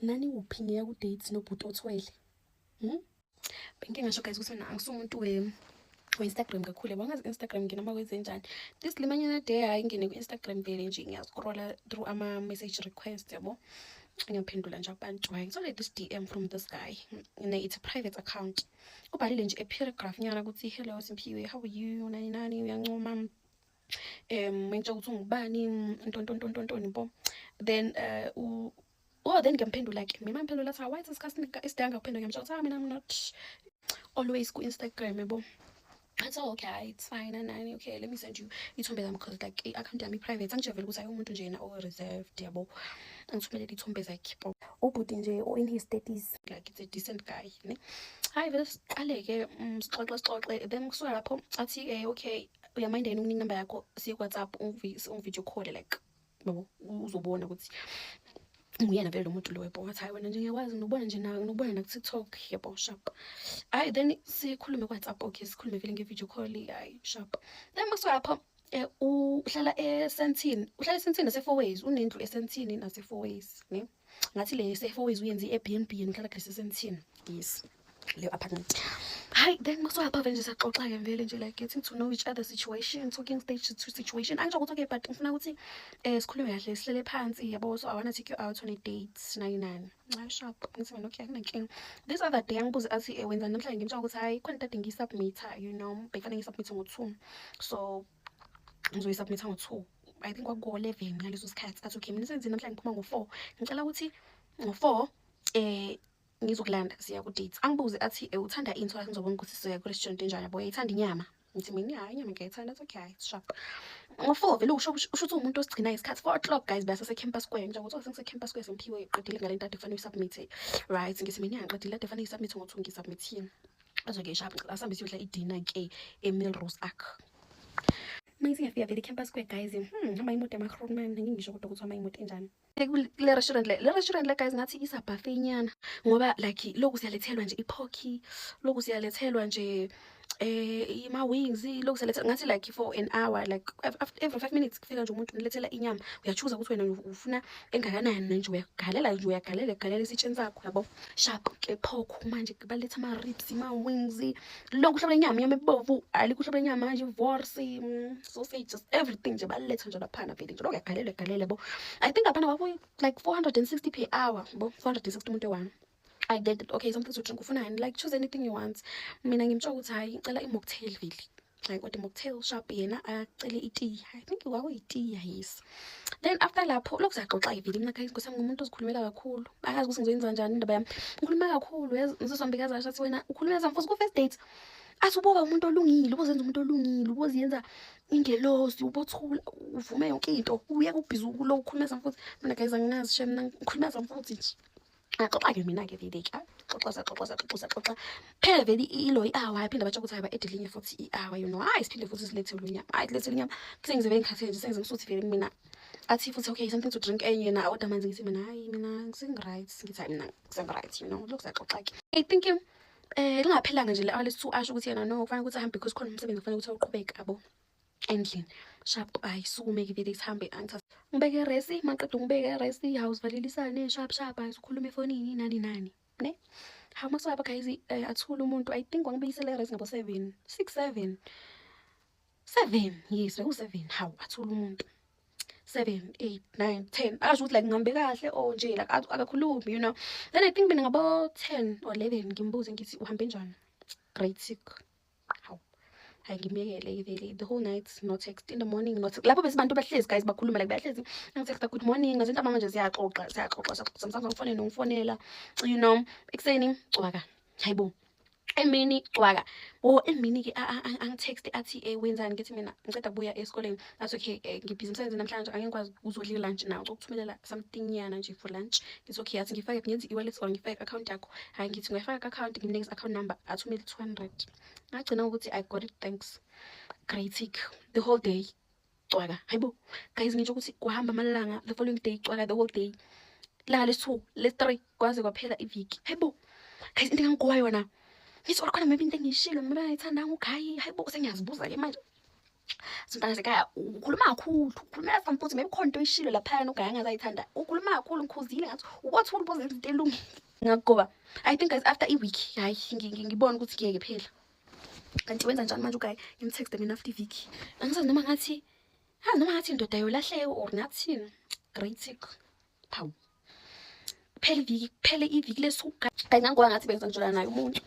Nani kuphi ngiya ku-date nobhuti othwele? Hmm? Bengike ngasho guys ukuthi mina angisumuntu we-Instagram kakhulu, yabo. Angazi Instagram ngena uma kwenzenjani. This limanyana day, hayi, ngene ku-Instagram vele nje, ngiyascrolla through ama-message request, yabo. Ngiyaphendula nje abantu. Hayi, ngithole this DM from this guy. Ne it's a private account. Ubhalile nje a paragraph nyana ukuthi, "Hello Simphiwe, how are you?" Nani nani, uyancoma. Ngitsho ukuthi ungubani, ntontontontontoni bo. Then oh, then ngiyamphendula ke mina. Ngiphendula athi, "Why isikhathi esidanga ngaphendula?" Ngiyamtshela ukuthi, "Ah, mina I'm not always ku-Instagram," yabo. Athi, "Oh, okay, it's fine," nani, "Okay, let me send you ithombe zami," because like i-account yami i-private. Angitsho vele ukuthi ayi umuntu nje yena o-reserved, yabo. Angithumelele ithombe zakhe bo. Ubhuti nje o in his 30s, like it's a decent guy, ne. Hayi vele, siqale-ke sixoxe sixoxe. Then kusuka lapho athi, "Okay, uyaminda yini ukunika inamba yakho, siye ku-WhatsApp, ungi-video call, like yabo, uzobona ukuthi nguyena vele lo muntu lo," yabo. Wathi, "Hayi wena nje ngiyakwazi ngikubona nje nawe, ngikubona naku-TikTok," yabo, sharp. Hayi, then sikhulume ku-WhatsApp. Okay, sikhulume vele nge-video call. Hayi, sharp. Then masuka lapho uhlala eSandton, uhlala eSandton nase-Fourways, unendlu eSandton nase-Fourways, ne. Ngathi le se-Fourways uyenze i-Airbnb, yena uhlala kulesi eSandton, yes, leyo apartment. Hayi, then masuka lapho vele nje saxoxa-ke vele nje, like getting to know each other, situation, talking stage to situation. Angisho ukuthi okay, but ngifuna ukuthi sikhulume kahle, sihlele phansi, yabo. So I wanna take you out on a date, nani nani. Hayi, sharp. Ngithi mina, "Okay, akunankinga." This other day angibuze athi, "Wenzani namhlanje?" Ngimtshela ukuthi hayi, khona into ade ngiyisubmitha, bekufanele ngiyisubmithe ngo-2, so ngizoyisubmitha ngo-2. I think kwakuko-11 ngaleso sikhathi. Athi, "Okay, mina senzini namhlanje? Ngiphuma ngo-4, ngicela ukuthi ngo-4 ngizokulanda, siya ku-date." Angibuze athi, "Uthanda ini, so ngizobona ukuthi sizoya ku-restaurant enjani, yabo, uyayithanda inyama?" Ngithi mina, "Hayi, inyama ngiyayithanda." Athi, "Okay, hayi, sharp." Ngo-4 vele usho ukuthi uwumuntu osigcinayo isikhathi. 4 o'clock guys, bese-Campus Square. Njengoba kuthiwa sengise-Campus Square, sengiphiwe, qedile ngale nto ade kufanele uyisubmithe, right? Ngithi mina, ngiqedile ade fanele ngisubmithe ngo-2, ngisubmithile. Azo-ke, sharp, asambe siyodla idina-ke e-Melrose Arch. Mangithi ngiyafika vele e-Campus Square guys, hamba imoto yama-Grootman. Ngingisho kodwa ukuthi hamba imoto enjani kule restaurant le. Le restaurant le guys, ngathi isa-buffet nyana, ngoba like lokhu siyalethelwa nje i-pork, lokhu siyalethelwa nje ima-wings, lokhu siyalethelwa. Ngathi like for an hour, like every 5 minutes kufika nje umuntu unilethela inyama. Uyachuza ukuthi wena ufuna engakanani nje, uyagalela nje, uyagalela, ugalela esitsheni sakho, yabo. Sharp ke, pork manje baletha ama-ribs, ima-wings, lonke uhlobo lenyama, inyama ebovu, alikho uhlobo lenyama manje, wors, sausages, everything nje baletha nje laphana vele nje. Lokhu uyagalela, uyagalela, yabo. I think laphana kwakuyi like 460 per hour, yabo, 460 umuntu eyi-one. I did, "Okay, something to drink, ufunani? Like, choose anything you want." Mina ngimtshela ukuthi, "Hayi, ngicela i-mocktail vele." Hayi kodwa i-mocktail, sharp. Yena acele itiya, I think kwakuyitiya, yes. Then after lapho lokhu siyaxoxa vele. Mina guys, nkosi yami, ngumuntu ozikhulumela kakhulu. Akazi ukuthi ngizoyenza njani indaba yami, ngikhuluma kakhulu, yazi. Ngizosambikazi asho athi, "Wena ukhuluma zamfuthi ku-first date." Athi, "Uboba umuntu olungile, ubozenza umuntu olungile, uboziyenza ingelosi, ubothula uvume yonke into, uyeke ubhizi lo ukhuluma zamfuthi." Mina guys, angingazi shem, mina ngikhuluma zamfuthi nje. Ngaxoxa-ke mina-ke vele-ke, xoxa, saxoxa, saxoxa, saxoxa. Phela vele ilo i-hour, yaphinde batsho ukuthi hayi, ba-ede elinye futhi i-hour. Hhayi, siphinde futhi silethelwe inyama, hhayi, silethele inyama. Sengize ngikhathele nje, sengize ngisuthi vele mina. Athi futhi, "Okay, something to drink enye." Yena order amanzi. Ngithi mina, "Hayi, mina sengi-right." Ngithi, "Hayi, mina sengi-right." Lokhu siyaxoxa-ke. I think lingaphelanga nje le hour lesi-two, asho ukuthi yena no, kufanele ukuthi ahambe because khona umsebenzi kufanele ukuthi awuqhubeke, yabo, endlini. Sharp, hayi, sukume-ke vele sihambe. Angithathe ngibeke e-res, maqeda ngibeke e-res, hawu, sivalelisane sharp sharp. Hayi, sikhulume efonini, nani nani, ne. Hawu, masuka guys, athule umuntu. I think wangibuyisela e-res ngabo 7, 6, 7, 7, yes, beku-7. Hawu, athule umuntu 7, 8, 9, 10. Akasho ukuthi like ngihambe kahle or nje, like akakhulumi. Then I think mina ngabo 10 or 11 ngimbuze ngithi, "Uhambe njani?" Great sick. Hawu, hayi, ngimyekele vele the whole night, no text. In the morning, no text. Lapho bese bantu bahlezi guys, bakhuluma, like bahlezi, angitexta good morning ngazintambama nje, siyaxoxa, siyaxoxa, siyaxoxa. Sometimes ngifonele nongifonela. Ekuseni cwaka, hayibo. Emini cwaka. Oh, emini ke angitext athi, "Wenzani?" Ngithi mina, "Ngiceda kubuya esikoleni." Athi, "Okay, ngibhizi emsebenzini namhlanje, angeke ngikwazi uzodla lunch nawe, ukuthumelela something nyana nje for lunch." Ngithi, "Okay." Athi, "Ngifake, ngenze i-wallet or ngifake account yakho?" Hayi, ngithi, "Ngiyafaka account." Ngimnikeza account number, athumele 200. Ngagcina ukuthi, "I got it, thanks." Great tick. The whole day cwaka, hayibo guys. Ngisho ukuthi kuhamba amalanga, the following day cwaka the whole day, langa lesi-2, lesi-3, kwaze kwaphela iviki. Hayibo guys, into engangikuwa yona, ngithi or khona maybe into engiyishilo, maybe angayithandanga ugayi. Hayibo, sengiyazibuza ke manje. Mntana sekhaya ukhuluma kakhulu, ukhulumela futhi maybe khona into oyishilo laphayana uguy angazayithanda. Ukhuluma kakhulu, ngikhuzile ngathi ubothula ubozenza into elungile. Ngakugoba I think guys, after i-week, hayi, ngibona ukuthi ngiyeke phela. Kanti wenza njani manje uguy? Ngimtexte mina after iviki, angisazi noma ngathi, hazi noma ngathi indoda yolahleko or ngathini. Great tick phawu, kuphela iviki, kuphele iviki lesuka. Guys, ngangoba ngathi bengisanjola naye umuntu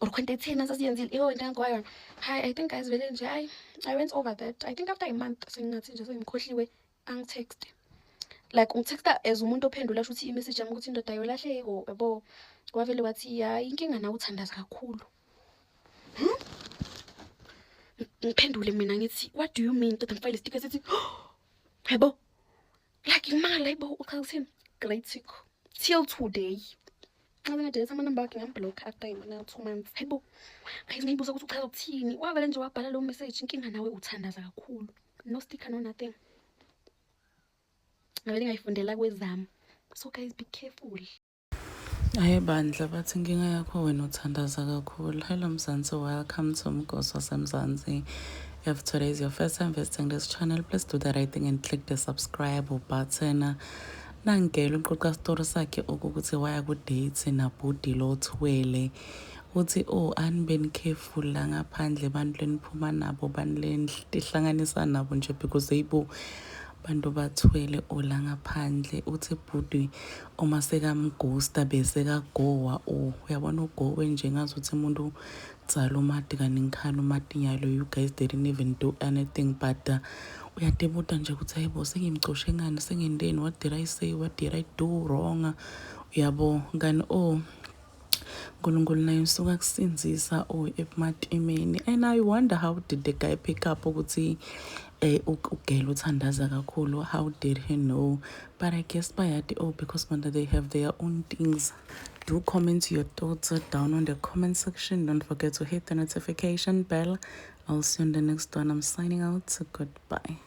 or khona into etheni asasiyenzile iyo into engangoba yona. Hayi, I think guys, vele nje, hayi, I went over that. I think after a month sengingathi nje sengimkhohliwe. Angitext like ungitexta as umuntu ophendula, shuthi i-message yami ukuthi indoda yolahleko, yabo. Wavele wathi, "Hayi, inkinga nawe uthandaza kakhulu." Ngiphendule mina ngithi, "What do you mean?" Qeda ngifakele isitiker sithi, yabo, like ngimangala, hayibo, uchaza ukuthini? Great tick till today. Nxa ngadelete amanamba akhe, ngamblock after yona 2 months. Hayibo guys, ngiyibuza ukuthi uchaza ukuthini. Wavele nje wabhala lo message, "Inkinga nawe uthandaza kakhulu." No sticker, no nothing. Ngavele ngayifundela kwezami. So guys, be careful. Hayi bandla, bathi inkinga yakho wena uthandaza kakhulu. Hello Mzansi, welcome to Mgosi waseMzansi. If today is your first time visiting this channel, please do the right thing and click the subscribe button. Nangelo uqoqa story sakhe ukuthi waya ku-date nabhudi lo othwele. Uthi, "Oh, anibeni careful la ngaphandle, bantu leniphuma nabo, bantu lenihlanganisa nabo nje, because hayibo, bantu bathwele ola ngaphandle." Uthi bhudi uma sekamghosta bese kagowa, oh, uyabona, ugowe nje ngazuthi umuntu tsala umati kaningikhani umatinyalo. You guys didn't even do anything, but uyadebuta nje ukuthi, hayibo, sengimcoshe ngani, sengenteni? What did I say? What did I do wrong? Uyabo ngani? Oh, uNkulunkulu naye usuka kusinzisa, oh, ematimeni. And I wonder, how did the guy pick up ukuthi ugirl uthandaza kakhulu? How did he know? But I guess bayati, oh, because manda they have their own things. Do comment your thoughts down on the comment section. Don't forget to hit the notification bell. I'll see you on the next one. I'm signing out. Goodbye.